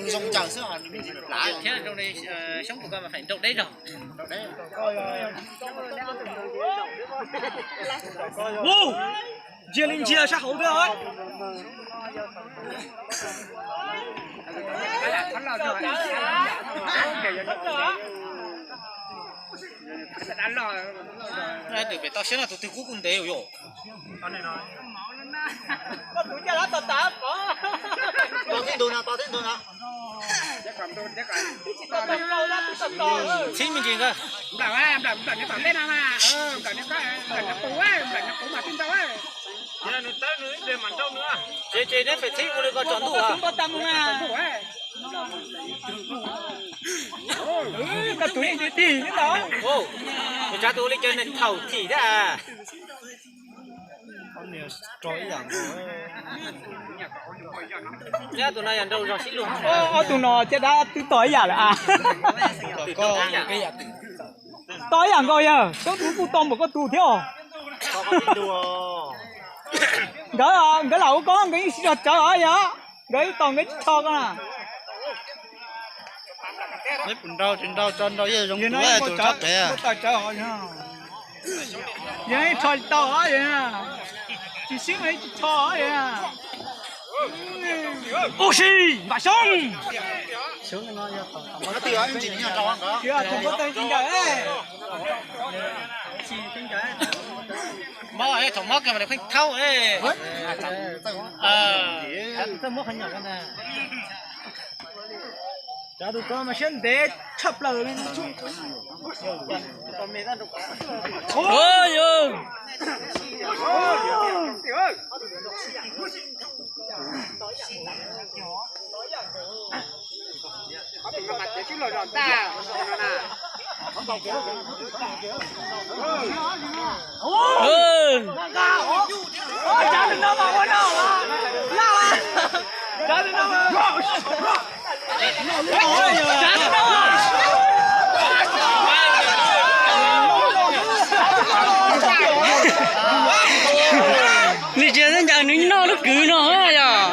Nws zoo ncaws xwb ho nws me ntsis plav thiab. Xyoob tus ko mas feem nraum deb zog. Ntsia li ntsia sab hauv thiab. Twm pem toj siab no tus twg kub kuj ntev yom. Tos tib ntug no, tos tib ntug no. Txhib me ntsis nkawd. Ces ces neb fem txhib ua li ko tsaus ntuj. Tsav tus ua li cas nws thaum thim thiab. Tus no yog nraug zog sib luag. Ob tug no caj dab twb to ib yam lawm a. To ib yam nkaus yog, Xyoob tus kuj to npaum koj tus thiab os. Nkawd, nkawd lam ua koj nkawd yeej sib zog tsawv os yog. Nkawd ib tog nkawd tsis tho koj na. Nrau tsis nrau tso nrau yeej zoo tus tawm tsawv. Yog tho tsis tau os, tsis sib mas tsis tho. Ua si, Vam Xyoob. Mob, thaum mob kiag mas nws pheej thaub. Tsav tus ko mas siab ntev tshaj plaws li. Li cas ncaws nws noj lub kwv no yog.